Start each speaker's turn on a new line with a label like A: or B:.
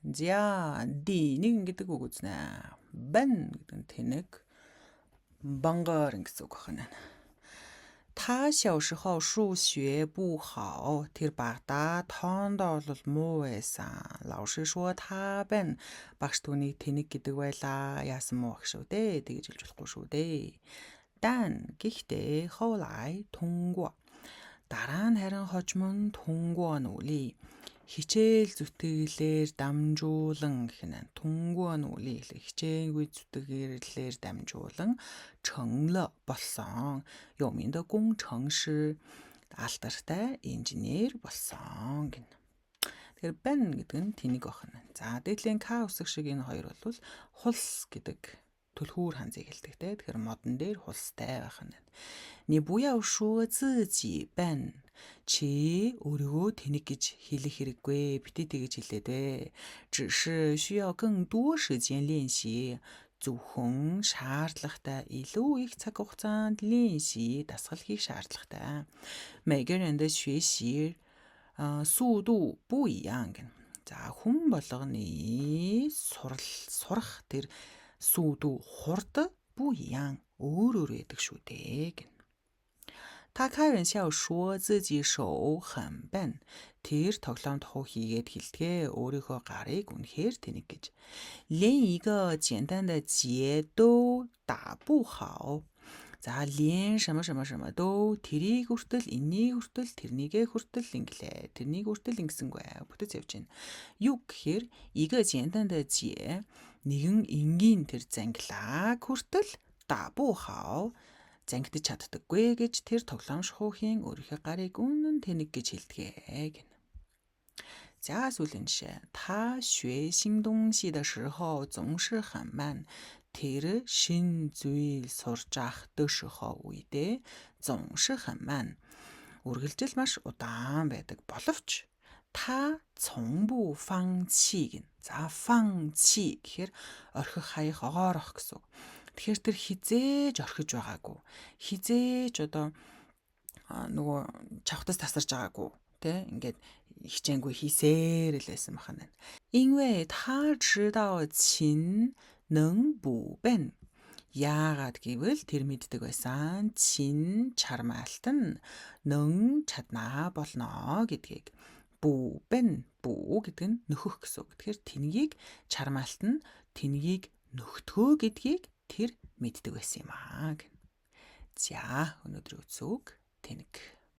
A: За, 第1 гэдэг үг үзнэ. 笨 гэдэг нь тэнэг, бангаар гэсэн үг байна. 他小时候数学不好. Тэр багадаа тоондоо бол муу байсан. 老师说他笨. Багш түүнийг тэнэг гэдэг байлаа. Яасан муу багш шүү дээ. Тэгэж хэлж болохгүй шүү дээ. 但 гэхдээ 后来通过 дараа нь харин хожим нь 通过努力 хичээл зүтгэлээр дамжуулан гэх нь 通过努力 хичээнгүй зүтгэлээр дамжуулан 成了 болсон. 有名的工程师 алдартай инженер болсон гэнэ. Тэгэхээр 笨 гэдэг нь тэнэг байна. За, дээдлийн К үсэг шиг энэ хоёр бол хулс гэдэг түлхүүр ханзыг хэлдэг те. Тэгэхээр модон дээр хулстай байх нь. 你不要说自己笨. Чи өөрийгөө тэнэг гэж хэлэх хэрэггүй. Битгий тэгэж хэлээд ээ. 只是需要更多时间练习. Зөвхөн шаардлагатай илүү их цаг хугацаанд 练习 дасгал хийх шаардлагатай. 每个人的学习速度不一样 гэнэ. За, хүн болгоны сурал сурах тэр 速度 хурд 不一样 өөр өөр байдаг шүү дээ гэнэ. 他开玩笑说自己手很笨. Тэр тоглоом тухай хийгээд хэлдэг ээ. Өөрийнхөө гарыг үнэхээр тэнэг гэж. 连一个简单的结都打不好. За, 连什么什么什么都 тэрийг хүртэл, энийг хүртэл, тэрнийгээ хүртэл ингэлээ. Тэрнийг хүртэл ингэсэнгүй. Бүтэц явж байна. Юу гэхээр 一个简单的结 нэгэн энгийн тэр зангилааг хүртэл 打不好 зангидаж чаддаггүй гэж тэр тоглоом шахуухийн өөрийнхөө гарыг үнэн тэнэг гэж хэлдэг гэнэ. За, сүүлийн жишээ. 他学新东西的时候总是很慢. Тэр шинэ зүйл сурж авах 的时候 үедээ 总是很慢. Үргэлжил маш удаан байдаг. Боловч 他从不放弃 гэнэ. За, 放弃 гэхээр орхих, хаях, огоорох гэсэн үг. Тэгэхээр тэр хэзээ ч орхиж байгаагүй. Хэзээ ч одоо нөгөө чавхтас тасарч байгаагүй. Тэ, ингээд хичээнгүй хийсээр л байсан бахан байна. 因为他知道勤能补笨. Яагаад гэвэл тэр мэддэг байсан. 勤 чармайлт нь 能 чаднаа болно гэдгийг. 补笨 补 гэдэг нь нөхөх гэсэн үг. Тэгэхээр тэнгийг чармайлт нь тэнгийг нөхдөг өө гэдгийг тэр мэддэг байсан юм аа гэнэ. За, өнөөдрийн үгс тэнэг.